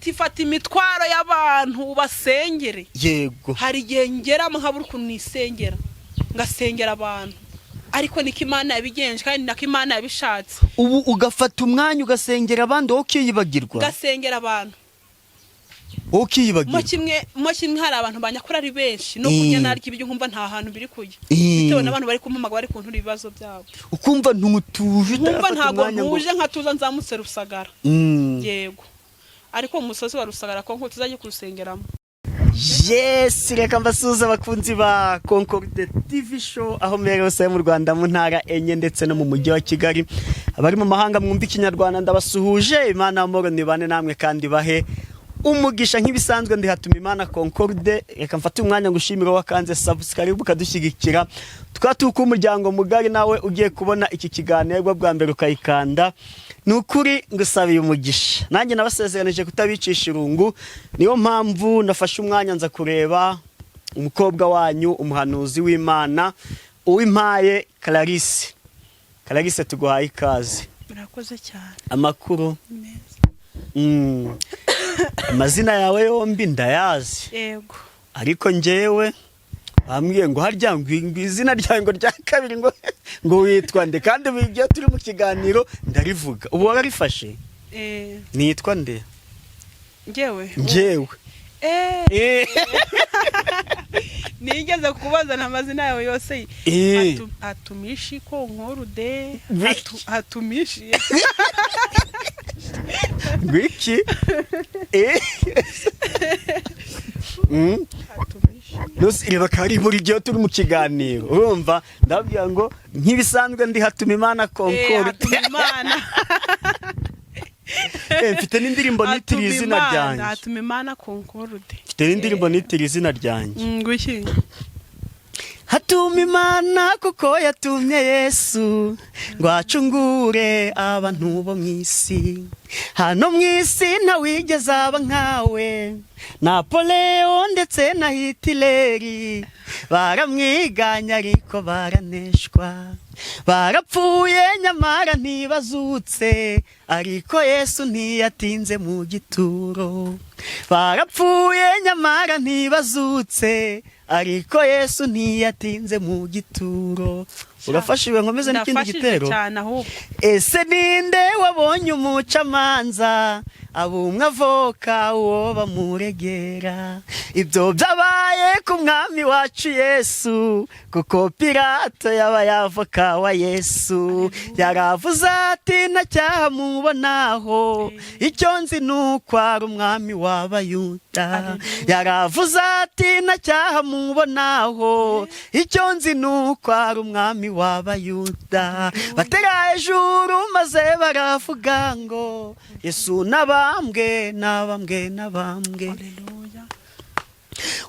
Ati: "Fata imitwaro y'abantu ubasengere." Hari igihe ngeramo nkabura ukuntu nisengera, ngasengera abantu, ariko niko Imana yabigenje kandi nako Imana yabishatse. Ubu ugafata umwanya ugasengera abandi, wowe ukiyibagirwa? Ngasengera abantu. Wowe Mo ukiyibagirwa. kimwe hari abantu banyakura ari benshi, no kurya narya ibiryo nkumva nta hantu biri kujya, bitewe n'abantu bari kumpamagara, bari kuntura ibibazo byabo. Ukumva ntutuje, Nkumva utarafata ntabwo umwanya ngo ntuje, nkatuza nzamutse Rusagara. Yego, ariko umusozi wa Rusagara ko nko tuzajya kurusengeramo. Yes, reka mbasuhuze abakunzi ba Concorde TV Show aho mbere hose mu Rwanda, mu ntara enye ndetse no mu mujyi wa Kigali. Abari mu mahanga mwumva Ikinyarwanda, ndabasuhuje. Imana y'amahoro nibane namwe kandi bahe umugisha. Nk'ibisanzwe ndi Hatuma Imana Concorde. Reka mfate umwanya ngushimire wakanze subscribe ukadushyigikira, tukaba umuryango mugari. Nawe ugiye kubona iki kiganiro bwa mbere ukayikanda, ni ukuri ngusabiye umugisha. Nanjye nabasezeranije kutabicisha irungu, niyo mpamvu nafashe umwanya nza kureba umukobwa wanyu, umuhanuzi w'Imana Uwimpaye Clarisse. Clarisse, tuguhaye ikaze. Murakoze cyane. Amakuru? Meza. Amazina yawe yombi ndayazi. Yego. Ariko njyewe bambwiye ngo harya ngo izina ryawe ngo rya kabiri ngo witwa nde? Kandi ubu iyo turi mu kiganiro ndarivuga. Ubu wararifashe? Eh. Nitwa nde? Njyewe? Njyewe. Eh. Nigeze kubaza amazina yawe yose. Hatumishi Konkorude. Hatumishi. Ngwiki? Hatumishi. Ntusi reba ko ari buri gihe turi mu kiganiro, urumva ndababwira ngo nk'ibisanzwe ndi Hatuma Imana Concorde. Hatuma Imana. Mfite n'indirimbo nitiriye izina Hatuma Imana, ryanjye. Hatuma Imana Concorde. Mfite n'indirimbo nitiriye izina ryanjye. Ngwiki? Hatuma Imana kuko yatumye Yesu ngo acungure abantu bo mu isi. Hano mu isi ntawigeze aba nkawe, Napoleon ndetse na Hitileri baramwiganya ariko baraneshwa, barapfuye nyamara ntibazutse, ariko Yesu ntiyatinze mu gituro. Barapfuye nyamara ntibazutse, ariko Yesu ntiyatinze mu gituro. Urafashijwe? Nkomeze n'ikindi Ndafashijwe gitero? cyane ahubwo. Ese ninde wabonye umucamanza abumwe avoka uwo bamuregera? Ibyo byabaye ku Mwami wacu Yesu, kuko Pilato yaba yavoka wa Yesu. Yaravuze ati: "Nta mubonaho, icyo nzi ni uko ari umwami w'Abayuda." Yaravuze ati: "Nta mubonaho, icyo nzi ni uko ari umwami w'Abayuda." Batera hejuru maze baravuga ngo: "Yesu nabambwe, nabambwe, nabambwe." Haleluya.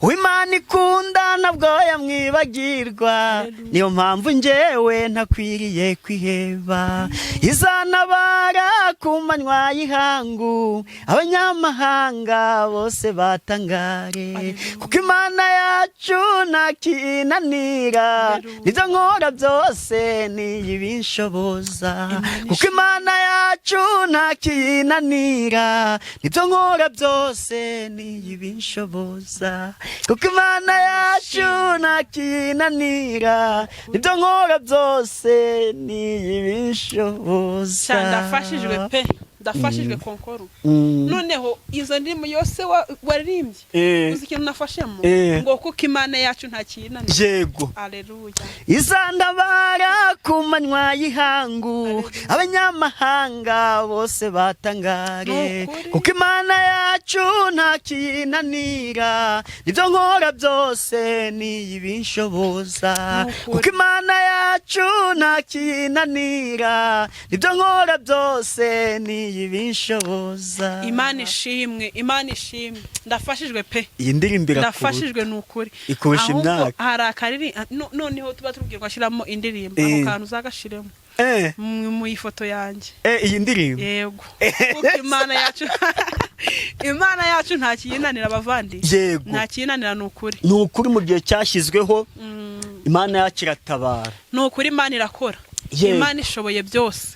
Uwimana ikunda ntabwo yamwibagirwa, niyo mpamvu njyewe ntakwiriye kwiheba. Izanabara ku manywa y'ihangu, abanyamahanga bose batangare, kuko Imana yacu ntakinanira. Nibyo nkora byose niyibinshoboza, kuko Imana yacu ntakinanira. Nibyo nkora byose niyibinshoboza, kuko Imana yacu ntakinanira. Nibyo nkora byose niyibinshoboza. Sha, ndafashijwe pe, ndafashijwe Konkoro. Noneho izo ndirimbo yose waririmbye, uzi ikintu nafashemo? Ngo kuko Imana yacu ntakinanira. Yego. Aleluya. Izandabara ku manywa y'ihangu, abanyamahanga bose batangare, Ni ukuri. kuko Imana yacu ntakinanira. Nibyo nkora byose niyibinshoboza, Ni ukuri. kuko Imana yacu ntakinanira. Nibyo nkora byose niyibinshoboza. Imana ishimwe, Imana ishimwe, ndafashijwe pe. Iyi ndirimbo irakuruta. Ndafashijwe ni ukuri. Ikurusha Ahubwo imyaka. hari akariri noneho tuba tubwirwa ashyiramo indirimbo, ako kantu uzagashiremo mu ifoto yanjye. Iyi ndirimbo? Yego, kuko Imana yacu, Imana yacu nta kiyinanira, abavandi. Nta kiyinanira ni ukuri. Ni ukuri, mu gihe cyashyizweho Imana yacu iratabara. Ni ukuri, Imana irakora. Imana ishoboye byose.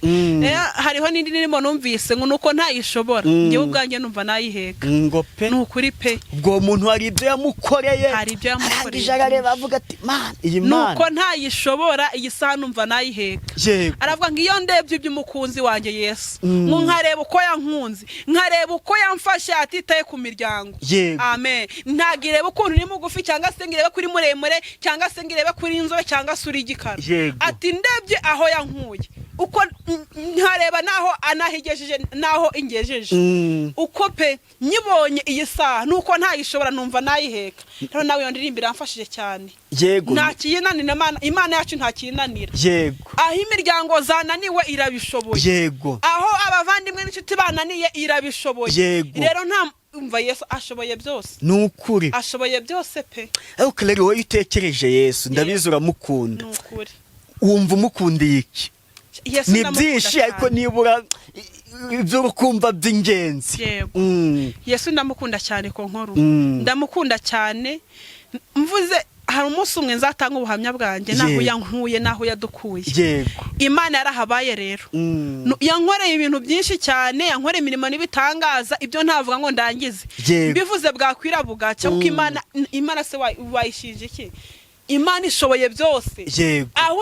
Hariho n'indi ndirimo numvise ngo nuko ntayishobora, njyewe ubwanjye numva nayiheka. Ngo pe. Ni ukuri pe. Ubwo uwo muntu hari ibyo yamukoreye. Hari ibyo yamukoreye. Arangije arareba avuga ati: "Mana, iyi mana." Nuko ntayishobora, iyi saha numva nayiheka. Aravuga ngo iyo ndebye iby'umukunzi wanjye Yesu, ngo nkareba uko yankunze, nkareba uko yamfashe atitaye ku miryango. Amen. Ntabwo ireba ukuntu uri mugufi, cyangwa se ngo irebe ko uri muremure, cyangwa se ngo irebe ko uri inzobe, cyangwa se uri igikara. Ati ndebye aho yankuye, uko nkareba naho anahigejeje, naho ingejeje, uko pe nyibonye iyi saha, nuko ntayishobora numva nayiheka. Rero nawe iyo ndirimbo iramfashije cyane. Nta kiyinanira Imana, Imana yacu nta kiyinanira. Aho imiryango zananiwe, irabishoboye. Aho abavandimwe n'inshuti bananiye, irabishoboye. Rero nta umva, Yesu ashoboye byose. Ni ukuri. Ashoboye byose pe. Ariko rero wowe utekereje Yesu, ndabizi uramukunda. Ni ukuri. Wumva umukundiye iki? Yesu Ni ndamukunda byinshi, cyane. ariko nibura ibyo ukumva by'ingenzi. Yego. Yesu ndamukunda cyane ku nkuru. Ndamukunda cyane. Mvuze hari umunsi umwe nzatanga ubuhamya bwanjye naho yankuye, naho yadukuye. Imana yarahabaye rero. Yankoreye ibintu byinshi cyane, yankoreye imirimo n'ibitangaza, ibyo ntavuga ngo ndangize. Mbivuze bwakwira bugacya, kuko Imana se wayishinja iki? Imana ishoboye byose. Aho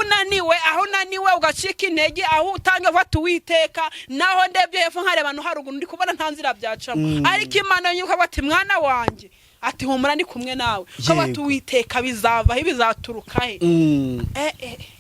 unaniwe ugacika intege, aho utanga ufata Uwiteka, naho ndebye hepfo nkareba no haruguru, ndi kubona nta nzira byacamo, ariko Imana yonyine ikavuga ati: "Mwana wanjye," ati, "humura, ndi kumwe nawe." Ukavuga ati: "Uwiteka, bizava he? Bizaturuka he?"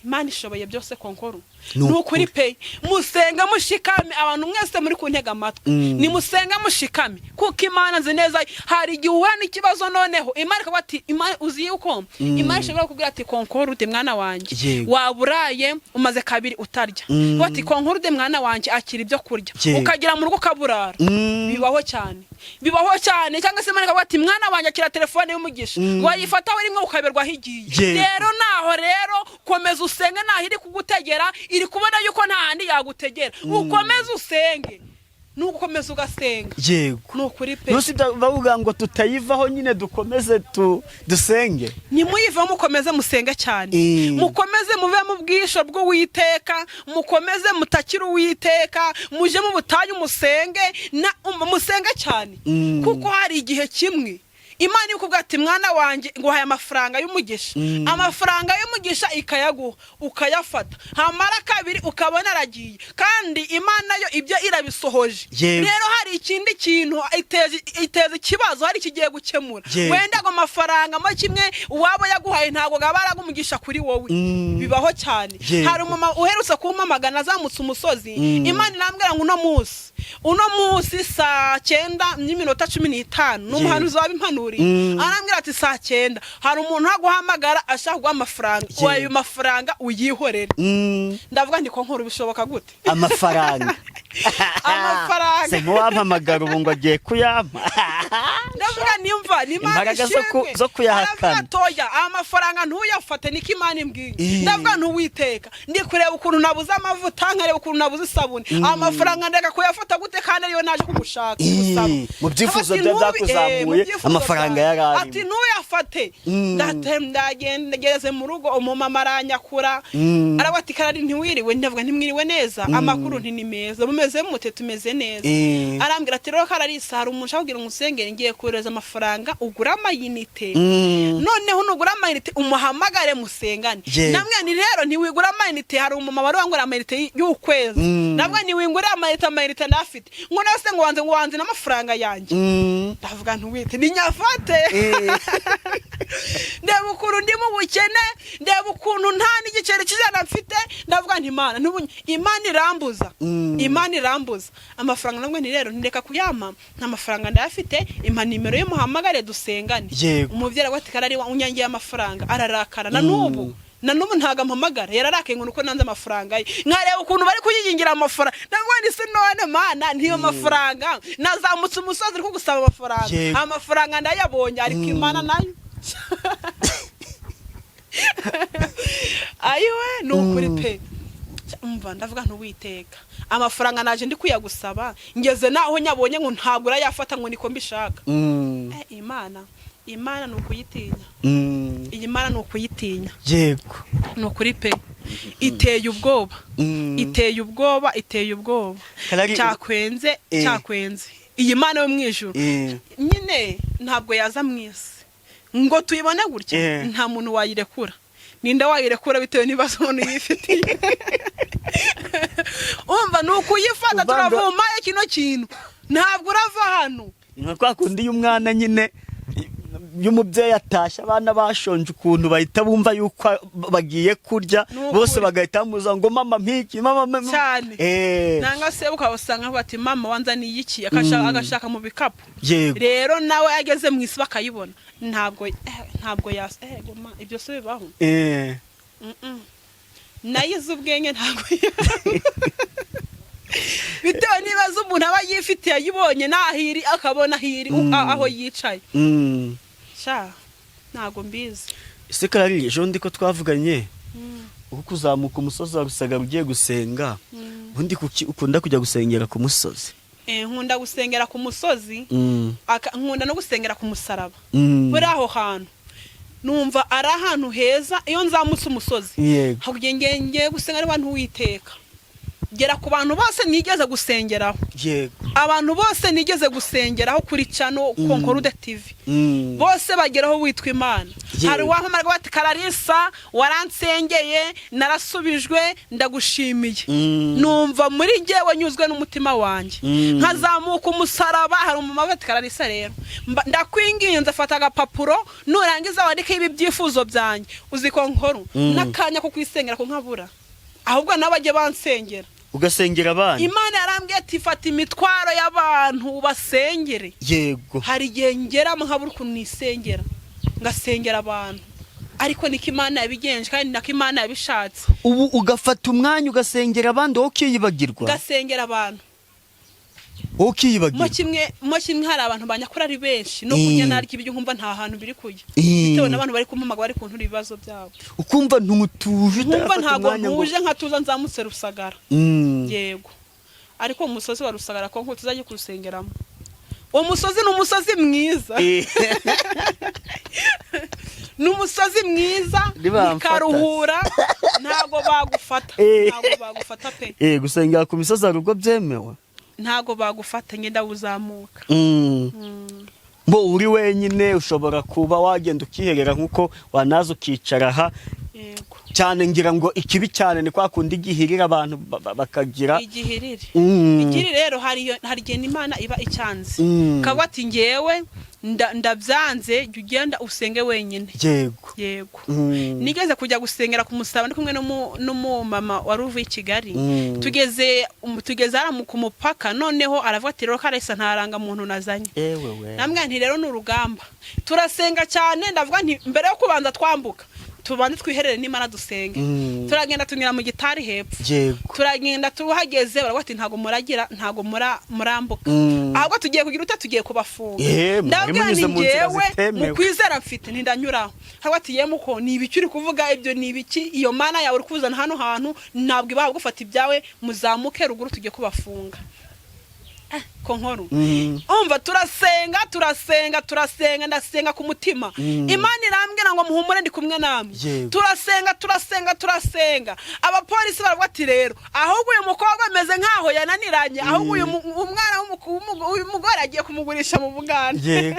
Imana ishoboye byose konkuru. Ni Ni ukuri pe. Musenga mushikame, abantu mwese muri kuntega amatwi, nimusenga mushikame, kuko Imana nzi neza hari igihe uhura n'ikibazo, noneho Imana ikavuga ati, Imana, uzi yuko Imana ishobora kukubwira ati: "Konkuru mwana wanjye, waba uraye umaze kabiri utarya." Ikavuga ati: "Konkuru mwana wanjye, akira ibyo kurya." Ukagera mu rugo ukaburara. Bibaho cyane, bibaho cyane. Cyangwa se Imana ikavuga ati: "Mwana wanjye, akira telefone y'umugisha." Wayifataho rimwe ukaberwa aho igiye. Rero naho rero komeza usenge, naho iri kugutegera, iri kubona yuko nta handi yagutegera. Ukomeze usenge, ni ugukomeza ugasenga. Ni ukuri pe. Ntusi bavuga ngo tutayivaho nyine, dukomeze dusenge. Nimuyivemo, mukomeze musenge cyane. Mukomeze muve mu bwisho bw'Uwiteka, mukomeze mutakire Uwiteka, muje mu butayu musenge, musenge cyane. Kuko hari igihe kimwe Imana ikubwira ati: "Mwana wanjye, nguhaye amafaranga y'umugisha." Amafaranga y'umugisha ikayaguha, ukayafata, hamara kabiri ukabona aragiye, kandi Imana yo ibyo irabisohoje. Rero hari ikindi kintu iteza ikibazo, hari ikigiye gukemura. Wenda ago mafaranga mo kimwe uwaba yaguhaye ntabwo gaba umugisha kuri wowe. Bibaho cyane. Hari umumama uherutse kumpamagana, azamutse umusozi. Imana irambwira ngo uno munsi 9:15, ni umuhanuzi wabimpanuriye. Arambwira ati: "9:00 hari umuntu aguhamagara ashaka kuguha amafaranga, ayo mafaranga uyihorere." Ndavuga nti: "Ko nkuru bishoboka gute?" Amafaranga. Amafaranga. Se nkuwampamagara ubu ngo agiye kuyampa? Ndavuga nimva ni Imana Imbaraga ishimwe. zo kuyahakana. Aravuga toya, amafaranga ntuyafate, niko Imana imbwiye. Ndavuga ntuwiteka, ndi kureba ukuntu nabuze amavuta, nkareba ukuntu nabuze isabune, amafaranga ndeka kuyafata gute kandi ariyo naje kugushaka, kugusaba? Mu byifuzo Ati bye mu byakuzamuye, byifuzo amafaranga byanjye. yari arimo. Ati: "Ntuyafate." Ndagenda, ngeze mu rugo, umumama aranyakura. Aravuga ati: "Karari, ntiwiriwe?" Ndavuga ntimwiriwe neza. "Amakuru?" Nti: "Ni meza, mumeze mute?" "Tumeze neza." Arambwira ati: "Rero Kararisa, hari umuntu ushaka kugira ngo usengere, ngiye kohereza amafaranga ugure amayinite, noneho nugura amayinite umuhamagare musengane." Namwe ni rero ntiwigura amayinite, hari umumama wari wangura amayinite y'ukwezi. Namwe ntiwingure amayinite, amayinite ndafite. Ngo nawe se ngo wanze n'amafaranga yanjye. Ndavuga ntiwite ni nyafate. Ndeba ukuntu ndi mu bukene, ndeba ukuntu nta n'igiceri cy'ijana mfite, ndavuga nti: "Imana Imana irambuza." Imana irambuza amafaranga. Nabwo ni rero ntireka kuyampa, nta mafaranga ndayafite, impa nimero ye muhamagare dusengane. Umubyeyi aravuga ati: "Karari, unyangiye amafaranga." Ararakara, na n'ubu ntabwo ampamagara, yararakaye ngo nuko nanze amafaranga ye. Nkareba ukuntu bari kuyigingira amafaranga, ndavuga nti: "Se none Mana, ntiyo mafaranga nazamutse umusozi uri kugusaba amafaranga?" Amafaranga ndayabonye, ariko Imana nayo, ayiwe, ni ukuri pe. Umva, ndavuga ntuwiteka, amafaranga naje ndi kuyagusaba, ngeze naho nyabonye ngo ntabwo urayafata, ngo niko mbishaka. Imana, Imana ni ukuyitinya. Iyi Mana ni ukuyitinya. Ni ukuri pe. Iteye ubwoba, iteye ubwoba, iteye ubwoba. Cyakwenze, cyakwenze iyi Mana yo mu ijuru. Nyine ntabwo yaza mu isi ngo tuyibone gutya. Nta muntu wayirekura. Ninde wayirekura bitewe n'ibibazo umuntu yifitiye? Umva, ni ukuyifata. Turavuma kino kintu, ntabwo urava hano. Ni nka kwa kundi iyo umwana nyine, iyo umubyeyi atashye abana bashonje, ukuntu bahita bumva yuko bagiye kurya. Ni ukuri. Bose bagahita bamuza ngo: "Mama, mpiki, mama, mama." Cyane. Nanga se ukabasanga bati: "Mama, wanzaniye iki?" Agashaka mu bikapu. Rero nawe ageze mu isi bakayibona, ntabwo yas goma, ibyo se bibaho? Nayo izi ubwenge, ntabwo bitewe n'ibibazo umuntu aba yifitiye, ayibonye n'ahiri akabona ahiri aho yicaye. Sha, ntabwo mbizi. Ese Karari, ejo ndi ko twavuganye uko kuzamuka umusozi wa Rusagara ugiye gusenga, ubundi kuki ukunda kujya gusengera ku musozi? Nkunda gusengera ku musozi, nkunda no gusengera ku musaraba. Buri aho hantu numva ari ahantu heza. Iyo nzamutse umusozi, hakugira ngiye gusenga ari abantu witeka gera ku bantu bose nigeze gusengeraho. Abantu bose nigeze gusengeraho kuri channel Concorde TV, bose bageraho witwa Imana. Hari uwampamara bati: "Kararisa, waransengeye narasubijwe, ndagushimiye." Numva muri njyewe nyuzwe n'umutima wanjye. Nkazamuka umusaraba, hari umumama ati: "Kararisa rero, ndakwinginze, fata agapapuro nurangiza wandikeho ibi byifuzo byanjye." Uzi ko nkuru n'akanya ko kwisengera ko nkabura, ahubwo nabo bajye bansengera. Ugasengera abana. Imana yarambwiye ati: "Fata imitwaro y'abantu ubasengere." Hari igihe ngeramo nkabura ukuntu nisengera, ngasengera abantu, ariko niko Imana yabigenje kandi nako Imana yabishatse. Ubu ugafata umwanya ugasengera abandi, wowe ukiyibagirwa? Ngasengera abantu. Wowe Mo ukiyibagirwa. kimwe, hari abantu banyakura ari benshi, no kurya narya ibiryo nkumva nta hantu biri kujya, bitewe n'abantu bari kumpamagara, bari kuntura ibibazo byabo. Ukumva ntutuje, Nkumva utarafata ntabwo umwanya ngo ntuje, nkatuza nzamutse Rusagara. Yego, ariko umusozi wa Rusagara ko nko tuzajya kurusengeramo, uwo musozi ni umusozi mwiza. Ni umusozi mwiza. Nibamfata. Nikaruhura, ntabwo bagufata. Ntabwo bagufata pe. Gusengera ku misozi hari ubwo byemewe? Ntabwo bagufata, ngenda uzamuka. Mbo uri wenyine ushobora kuba wagenda ukiherera nk'uko wanaza ukicara aha. Yego. Cyane ngira ngo ikibi cyane ni kwa kundi gihirira abantu bakagira Igihiriri. Igihiriri rero hari igihe n'Imana iba icyanze, kavuga ati: "Ngewe ndabyanze, jya ugenda usenge wenyine." Yego. Nigeze kujya gusengera ku musaraba ndi kumwe n'umumama wari uvuye i Kigali. Tugeze hariya ku mupaka, noneho aravuga ati: "Rero Karesa, nta muntu nazanye." Ewe we! Namwe nti: "Rero ni urugamba." Turasenga cyane, ndavuga nti: "Mbere yo kubanza twambuka, tubanze twiherere n'Imana dusenge." Turagenda tunyura mu gitari hepfo. Turagenda, tuhageze baravuga ati: "Ntabwo muragira, ntabwo murambuka, ahubwo tugiye kugira ute, tugiye kubafunga." Mwari Ndababwira munyuze nti: mu nzira "Ngewe zitemewe." mu kwizera mfite ntindanyuraho." Haravuga ati: "Yemwe, uko ni ibiki uri kuvuga? Ibyo ni ibiki? Iyo Mana yawe uri kuzana hano hantu ntabwo ibaha gufata ibyawe, muzamuke ruguru, tugiye kubafunga." Ko nkuru. Umva, turasenga, turasenga, turasenga, ndasenga ku mutima. Imana irambwira ngo: "Muhumure, ndi kumwe namwe." Turasenga, turasenga, turasenga. Abapolisi baravuga ati: "Rero ahubwo uyu mukobwa ameze nk'aho yananiranye, ahubwo uyu umwana uyu mugore agiye kumugurisha mu Bugande."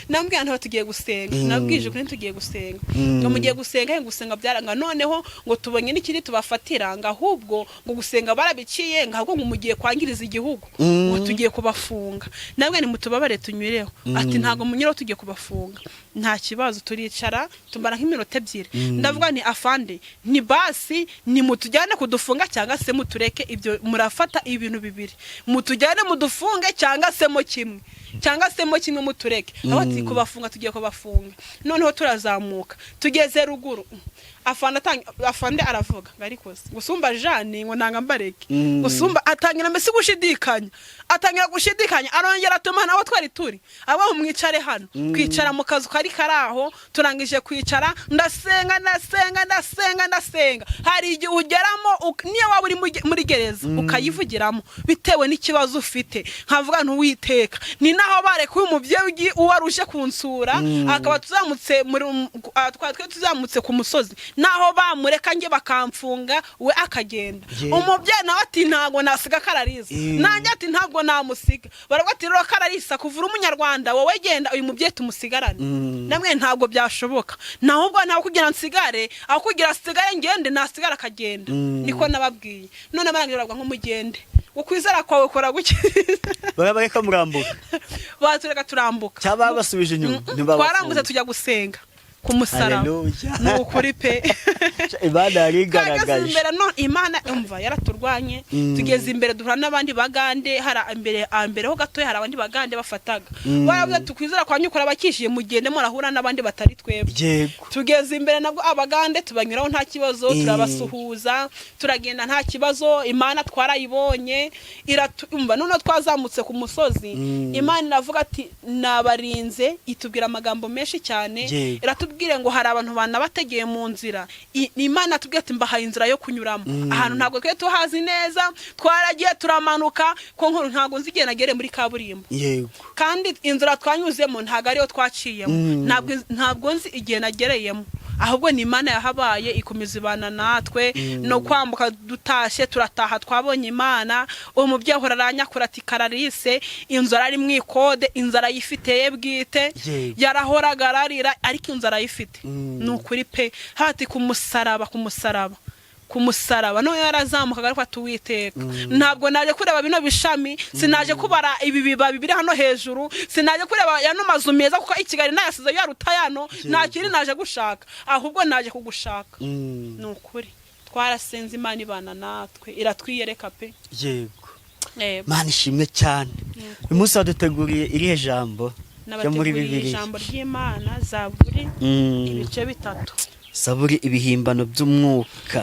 Nambwira ntabwo tugiye gusenga. Nabwije ukuri, tugiye gusenga. Ngo mugiye gusenga he? Gusenga byaranga, noneho ngo tubonye n'ikindi tubafatira, ngo ahubwo ngo gusenga barabiciye, ngo ahubwo ngo mugiye kwangiriza igihugu, ngo tugiye kubafunga. Nabwo ni mutubabare tunyureho. Ati: "Ntabwo munyuraho, tugiye kubafunga." Nta kibazo, turicara tumara nk'iminota 2. Ndavuga nti: "Afande, ni basi nimutujyane kudufunga cyangwa se mutureke, ibyo murafata ibintu bibiri, mutujyane mudufunge cyangwa se mo kimwe, cyangwa se mo kimwe mutureke." Aho ati: "Kubafunga, tugiye kubafunga." Noneho turazamuka, tugeze ruguru, afande aravuga ngo: "Ariko se gusumba Jane, ngo nanga mbareke." Gusumba atangira mbese gushidikanya, atangira gushidikanya, arongera atuma naho twari turi abo: "Mwicare hano." Twicara mu kazu kari kari aho. Turangije kwicara, ndasenga, ndasenga, ndasenga, ndasenga. Hari igihe ugeramo niyo waba uri muri gereza ukayivugiramo bitewe n'ikibazo ufite. Nkavuga ntuwiteka ni naho bareka uyu mubyeyi uwo uje kunsura, akaba tuzamutse muri twari twe tuzamutse ku musozi. Naho bamureka njye bakamfunga, we akagenda. Umubyeyi nawe ati: "Ntabwo nasiga Kararisa." Nanjye ati: "Ntabwo namusiga." Baravuga ati: "Rero Kararisa, kuvura umunyarwanda, wowe genda, uyu mubyeyi tumusigarane." Namwe ntabwo byashoboka, nahubwo ntawe kugira nsigare, aho kugira asigare ngende, nasigara akagenda. Niko nababwiye. None barangira baravuga ngo: "Mugende, ukwizera kwawe kora gukiza." Barabareka murambuka? Batureka turambuka. Cyangwa babasubije inyuma? Ntibabafunga. Twarambutse tujya gusenga ku musaraba. Haleluya. Ni ukuri pe. Imana Twageze yarigaragaje. imbere, no Imana umva yaraturwanye. Tugeze imbere duhura n'abandi bagande, hari imbere mbere ho gatoya hari abandi bagande bafataga. Baravuze ati: "Kwizera kwa nyukura abakishije, mugende murahura n'abandi batari twebwe." Tugeze imbere nabwo abagande tubanyuraho nta kibazo. Turabasuhuza, turagenda nta kibazo. Imana twarayibonye, umva, noneho twazamutse ku musozi. Imana iravuga ati: "Nabarinze." Itubwira amagambo menshi cyane. Iratubwire ngo hari abantu banabategeye mu nzira. Imana atubwira ati: "Mbahaye inzira yo kunyuramo." Ahantu ntabwo twe tuhazi neza, twaragiye turamanuka ko nkuru, ntabwo nzi igihe nagereye muri kaburimbo. Kandi inzira twanyuzemo ntabwo ariyo twaciyemo. Ntabwo nzi igihe nagereyemo, ahubwo ni Imana yahabaye, ikomeza ibana natwe. No kwambuka dutashye, turataha twabonye Imana. Uwo mubyeyi ahora aranyakura ati: "Kararise, inzu ari mu ikode, inzu arayifite ye bwite." Yarahoraga ararira, ariko inzu arayifite. Ni ukuri pe. Hati ku musaraba, ku musaraba, ku musaraba. Noneho yarazamukaga ariko ati: "Uwiteka, ntabwo naje kureba bino bishami, sinaje kubara ibi bibabi biri hano hejuru, sinaje kureba yano mazu meza, kuko i Kigali nayasize yaruta yano. Nta kindi naje gushaka, ahubwo naje kugushaka." Ni ukuri, twarasenze, Imana ibana natwe, iratwiyereka pe. Mana ishimwe cyane. Uyu munsi waduteguriye irihe jambo ryo muri Nabateguriye Bibiliya? ijambo ry'Imana, Zaburi ibice 3. Zaburi, ibihimbano by'umwuka.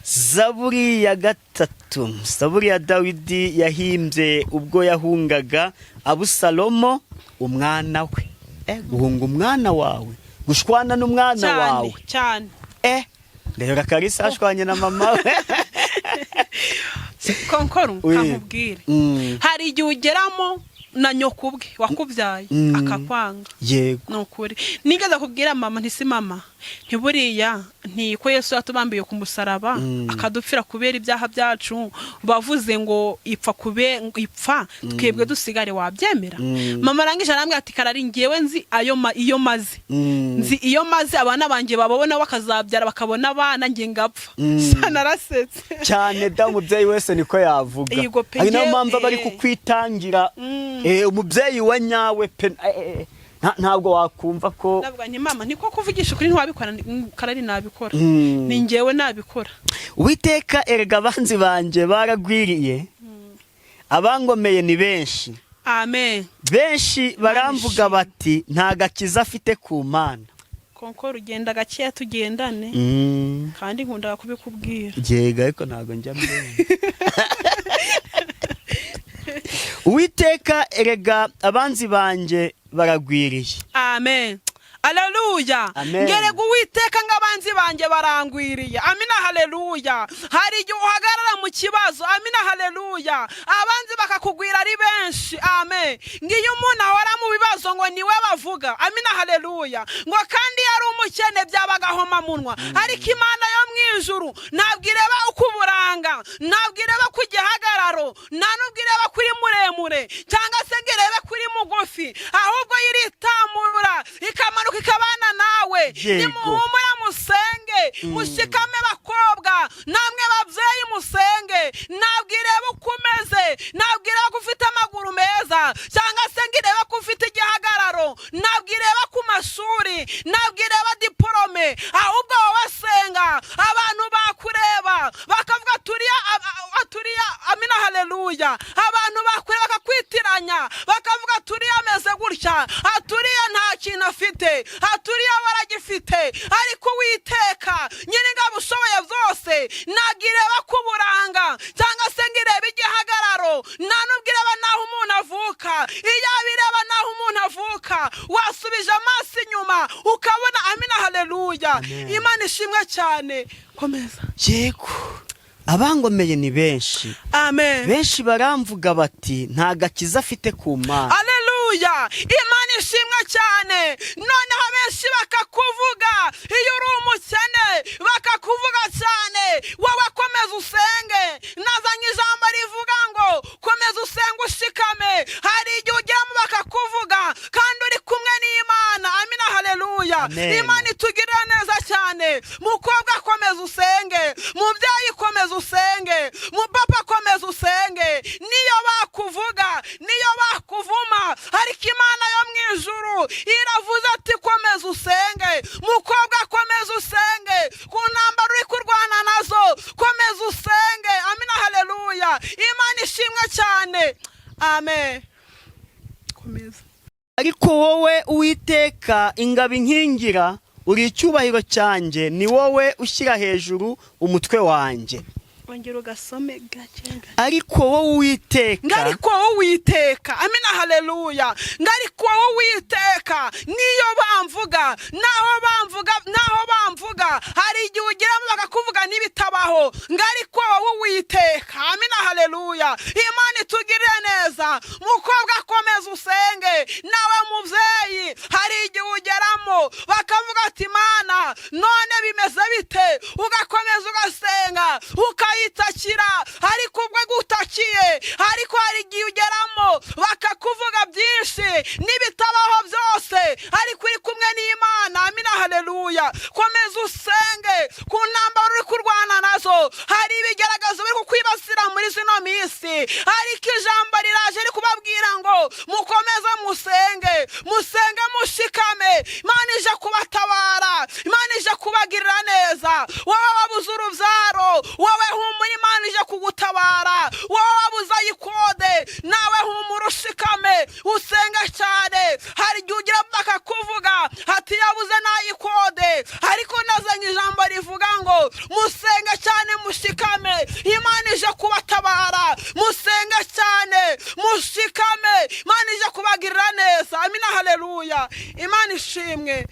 Zaburi ya 3, Zaburi ya Dawidi yahimbye ubwo yahungaga Abusalomo umwana we. Guhunga umwana wawe, gushwana n'umwana Cyane. wawe. Cyane. Rero Kalisa ashwanye na mama we. Konkoro, Oui. kankubwire. Hari igihe ugeramo na nyoko ubwe wakubyaye akakwanga. Ni ukuri, nigeze kubwira mama nti: "Si mama, ntiburiya ntiko Yesu yatubambiye ku musaraba akadupfira kubera ibyaha byacu, bavuze ngo ipfa kube ipfa twebwe dusigare, wabyemera?" Mama arangije arambwira ati: "Karari, ngewe nzi ayo iyo maze, nzi iyo maze abana banjye bababona bakazabyara bakabona abana, nge ngapfa." Narasetse. Cyane da, umubyeyi wese niko yavuga. Yego pe, Ari nayo mpamvu aba ari kukwitangira. Umubyeyi wa nyawe pe, ntabwo wakumva ko Ndavuga nti: "Mama, niko kuvugisha ukuri ntiwabikora?" Karari, nabikora. Ni ngewe nabikora. Uwiteka, erega abanzi banjye baragwiriye, abangomeye ni benshi. Amen. Benshi baramvuga Ishimwe. bati: "Nta gakiza afite ku Mana." Konko rugenda gakeya tugendane. Kandi nkunda kubikubwira. Yego, ariko ntabwo njya mbere. Uwiteka, erega abanzi banjye baragwiriye. Amen, aleluya. Amen. Ngerega Uwiteka ngo abanzi banjye barangwiriye. Amina, haleluya. Hari igihe uhagarara mu kibazo, amina, haleluya, abanzi bakakugwira ari benshi. Amen. Ngiyo umuntu ahora mu bibazo ngo niwe bavuga. Amina, haleluya. Ngo kandi iyo ari umukene byabagahomamunwa, ariko Imana yo mu ijuru ntabwo ireba uko uburanga, ntabwo ireba ku gihagararo, nta nubwo ireba kuri muremure cyangwa se ngo irebe kuri mugufi, ahubwo iritamurura ikamanuka ikabana nawe. Nimuhumure, musenge, mushikame bakobwa, namwe babyeyi musenge. Ntabwo ireba uko umeze, ntabwo ireba ko ufite amaguru meza cyangwa se ngo irebe ko ufite igihagararo, ntabwo ireba ku mashuri, ntabwo ireba diporome, ahubwo wowe senga. Abantu bakureba bakavuga turiya turiya. Amina, haleluya. Abantu bakureba bakakwitiranya, bakavuga turiya ameze gutya, aturiya nta kintu afite, aturiya waragifite, ariko Uwiteka Nyiringabo ushoboye byose ntabwo ireba ku buranga cyangwa se ngo irebe igihagararo, nta nubwo ireba n'aho umuntu avuka. Iyo ireba n'aho umuntu avuka, wasubije amaso inyuma ukabona. Amina, haleluya. Amen. Imana ishimwe cyane. Komeza. Yego. Abangomeye ni benshi. Amen. Benshi baramvuga bati: "Nta gakiza afite ku Mana." Aleluya, Imana ishimwe cyane. Noneho benshi bakakuvuga, iyo uri umukene bakakuvuga cyane. Wowe komeza usenge. Nazanye ijambo rivuga ngo komeza usenge ushikame. Hari igihe ugeramo bakakuvuga kandi uri kumwe n'Imana. Amina, haleluya. Amen. Imana itugirira neza cyane. Mukobwa, komeza usenge. Mubyeyi, komeza usenge. Mupapa, komeza usenge. Niyo bakuvuga, niyo bakuvuma, ariko Imana yo mu ijuru iravuze ati: "Komeza usenge." Mukobwa, komeza usenge. Ku ntambara uri kurwana nazo, komeza usenge. Amina, haleluya. Imana ishimwe cyane. Amen, komeza. Ariko wowe, Uwiteka, ingabo inkingira, uri icyubahiro cyanjye, ni wowe ushyira hejuru umutwe wanjye. Ongera ugasome gake gake. Ariko wowe, Uwiteka. Ngo ariko wowe, Uwiteka. Amina, haleluya. Ngo ariko wowe, Uwiteka, niyo bamvuga, naho bamvuga, naho bamvuga, hari igihe ugeramo bakakuvuga n'ibitabaho. Ngo ariko wowe, Uwiteka. Amina, haleluya. Imana itugirire neza. Mukobwa, komeza usenge. Nawe mubyeyi, hari igihe ugeramo bakavuga ati: "Imana none bimeze bite?" Ugakomeza ugasenga, ukayitakira, ariko ubwo gutakiye, ariko hari igihe ugeramo bakakuvuga byinshi n'ibitabaho byose, ariko uri kumwe n'Imana. Amina, haleluya. Komeza usenge. Ku ntambara uri kurwana nazo, hari ibigaragazo biri kukwibasira muri zino minsi, ariko ijambo riraje riri kubabwira ngo mukomeze musenge, musenge mushikame. Imana ije kubatabara, Imana ije kubagirira neza. Wowe wabuze urubyaro, wowe humura, Imana ije kugutabara. Wowe wabuze ayikode, nawe humura, ushikame, usenge cyane. Hari igihe ugira bakakuvuga ati: "Yabuze n'ayikode," ariko nazanye ijambo rivuga ngo musenge cyane, mushikame, Imana ije kubatabara. Musenge cyane, mushikame, Imana ije kubagirira neza. Amina, haleluya. Imana ishimwe.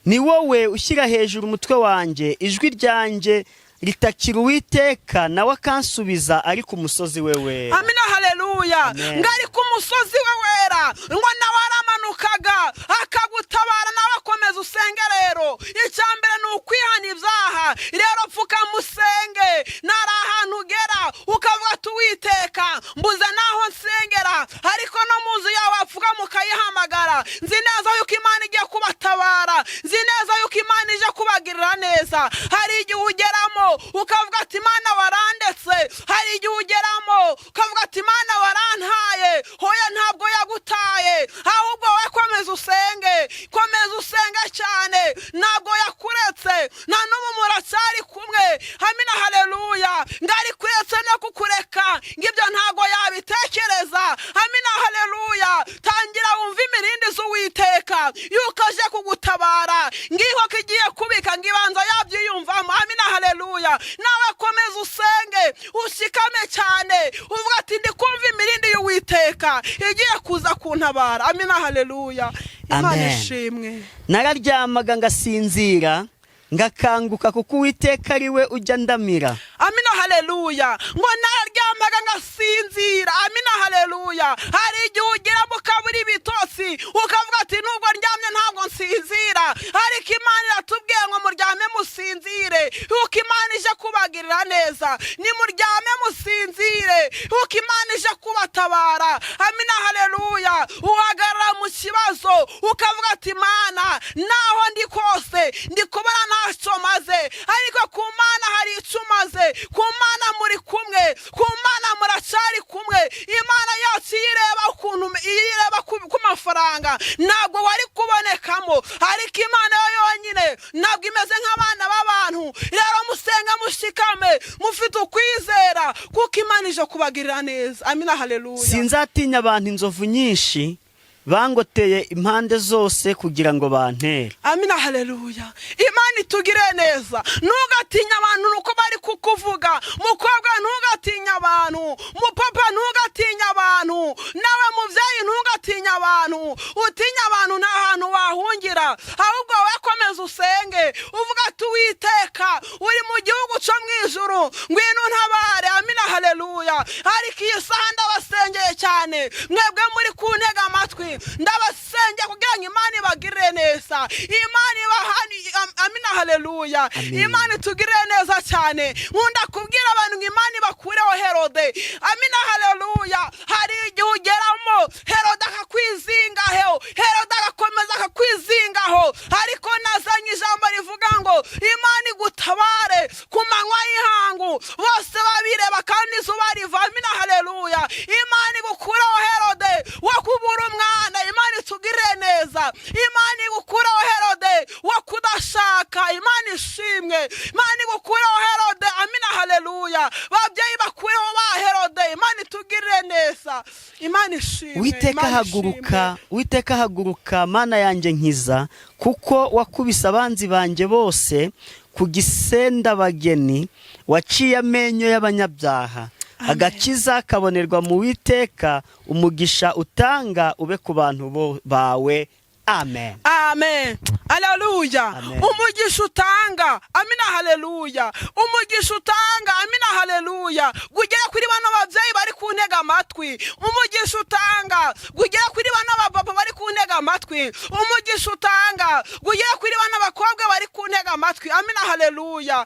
Ni wowe ushyira hejuru umutwe wanjye. Ijwi ryanjye ritakira Uwiteka, nawe akansubiza ari ku musozi we wera. Amina, haleluya. Amen. Ngo ari ku musozi we wera, ngo nawe aramanukaga akagutabara. Nawe akomeza usenge. Rero icya mbere ni ukwihana ibyaha. Rero pfuka musenge. Ntari ahantu ugera ukavuga ati: "Uwiteka, mbuze naho nsengera," ariko no mu nzu yawe wapfuka mukayihamagara. Nzi neza yuko Imana igiye kubatabara, nzi neza yuko Imana ije kubagirira neza. Hari igihe ugeramo ukavuga ati: "Imana warandetse." Hari igihe ugeramo ukavuga ati: "Imana warantaye." Hoya, ntabwo yagutaye, ahubwo wowe komeza usenge, komeza usenge cyane. Ntabwo yakuretse, nta n'ubu muracyari kumwe. Amina, haleluya. Ngo ari kuretse no kukureka, ngo ibyo ntabwo yabitekereza. Amina, haleluya. Tangira wumve imirindi z'Uwiteka yuko aje kugutabara. Ngiho ko igiye kubika, ngo ibanza yabyiyumvamo. Amina, haleluya. Nawe komeza usenge, ushikame cyane, uvuga ati: "Ndi kumva imirindi y'Uwiteka igiye kuza kuntabara." Amina, haleluya. Imana Amen. ishimwe. Nararyamaga ngasinzira, ngakanguka, kuko Uwiteka ari we ujya ndamira. Amina, haleluya. Ngo nararyamaga ngasinzira. Amina, haleluya. Hari igihe ugeramo ukabura ibitotsi, ukavuga ati: "Nubwo ndyamye ntabwo nsinzira," ariko Imana iratubwiye ngo muryame musinzire, yuko Imana ije kubagirira neza. Nimuryame musinzire, yuko Imana ije kubatabara. Amina, haleluya. Uhagarara mu kibazo ukavuga ati: "Imana, naho ndi kose ndi kubona ntacyo maze," ariko ku Mana hari icyo umaze. Ku Mana muri kumwe, ku Mana muracyari kumwe. Imana yacu iyo ireba ukuntu, iyo ireba ku mafaranga, ntabwo wari kubonekamo, ariko Imana yo yonyine ntabwo imeze nk'abana b'abantu. Rero musenga mushikame, mufite ukwizera, kuko Imana ije kubagirira neza. Amina, haleluya. Sinzatinya abantu inzovu nyinshi bangoteye impande zose kugira ngo bantere. Amina, haleluya. Imana itugire neza. Ntugatinye abantu nuko bari kukuvuga. Mukobwa, ntugatinye abantu. Mupapa, ntugatinye abantu. Nawe mubyeyi, ntugatinye abantu. Utinya abantu, nta hantu wahungira. Ahubwo wowe komeza usenge, uvuga ati: "Uwiteka uri mu gihugu cyo mu ijuru." ijuru, ngwino untabare. Amina, haleluya. Ariko iyi saha ndabasengeye cyane, mwebwe muri kuntega amatwi, ndabasengeye kugira ngo Imana ibagirire neza, Imana ibahani. Amina, haleluya. Amen. Imana itugirire neza cyane. Nkunda kubwira abantu ngo Imana ibakureho Herode. Amina, haleluya. Hari igihe ugeramo Herode akakwizingaho, Herode agakomeza akakwizingaho, ariko nazanye ijambo rivuga ngo Imana igutabare ku manywa y'ihangu, bose babireba kandi izuba riva. Amina, haleluya. Imana igukureho Herode wo kubura umwana. Imana itugirire neza. Imana igukureho Herode wo kudashaka. Imana ishimwe. Imana igukureho Herode. Amina, haleluya. Babyeyi, bakureho ba Herode. Imana itugirire neza. Imana ishimwe. Witeka Imana haguruka, ishimwe. Witeka haguruka, Mana yanjye, nkiza, kuko wakubise abanzi banjye bose ku gisendabageni, waciye amenyo y'abanyabyaha. Agakiza kabonerwa mu Witeka, umugisha utanga ube ku bantu bawe. Amen. Amen, haleluya. Amen. Umugisha utanga, amina, haleluya. Umugisha utanga, amina, haleluya, gugera kuri bano babyeyi bari kuntega amatwi. Umugisha utanga gugera kuri bano bapapa bari kuntega amatwi. Umugisha utanga gugera kuri bano bakobwa bari kuntega amatwi. Amina, haleluya.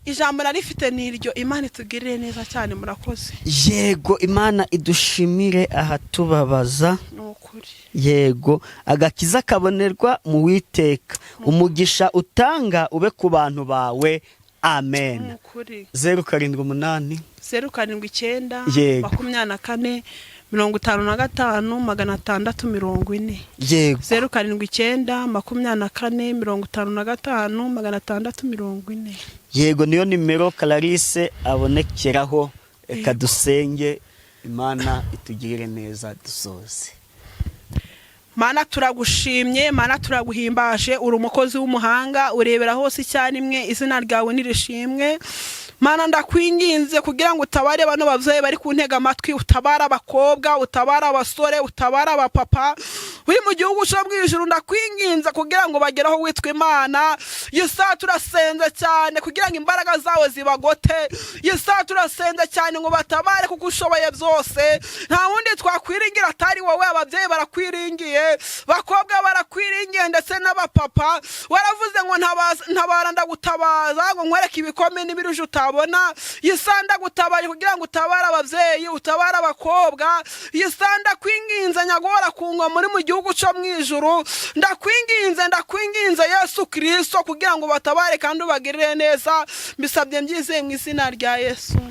Ijambo narifite ni iryo. Imana itugirire neza cyane. Murakoze. Yego, Imana idushimire ahatubabaza. Ni ukuri. Yego, agakiza kabonerwa mu Witeka, umugisha utanga ube ku bantu bawe. Amen. Ni ukuri. 078. 079. 24 55 640. 079 24 55 640. Yego, niyo nimero Clarisse abonekeraho. Reka dusenge, Imana itugirire neza, dusoze. Mana, turagushimye. Mana, turaguhimbaje. Uri umukozi w'umuhanga, urebera hose icyarimwe. Izina ryawe nirishimwe. Mana, ndakwinginze kugira ngo utabare bano babyeyi bari kuntega amatwi, utabare abakobwa, utabare abasore, utabare abapapa uri mu gihugu cyo mu ijuru. Ndakwinginze kugira ngo bagere aho witwa Imana. Yisa, turasenze cyane kugira ngo imbaraga zawe zibagote. Yisa, turasenze cyane ngo batabare, kuko ushoboye byose. Nta wundi twakwiringira atari wowe. Ababyeyi barakwiringiye, bakobwa barakwiringiye, ndetse n'abapapa. Waravuze ngo ntabara ndagutabaza, ngo nkwereke ibikomeye n'ibiruje utabona. Yisa, ndagutabaye kugira ngo utabare ababyeyi, utabare abakobwa. Yisa, ndakwinginze, nyagora ku ngoma uri mu gihugu cyo mu ijuru, ndakwinginze, ndakwinginze Yesu Kirisito, kugira ngo batabare kandi ubagirire neza. Mbisabye mbyizeye mu izina rya Yesu.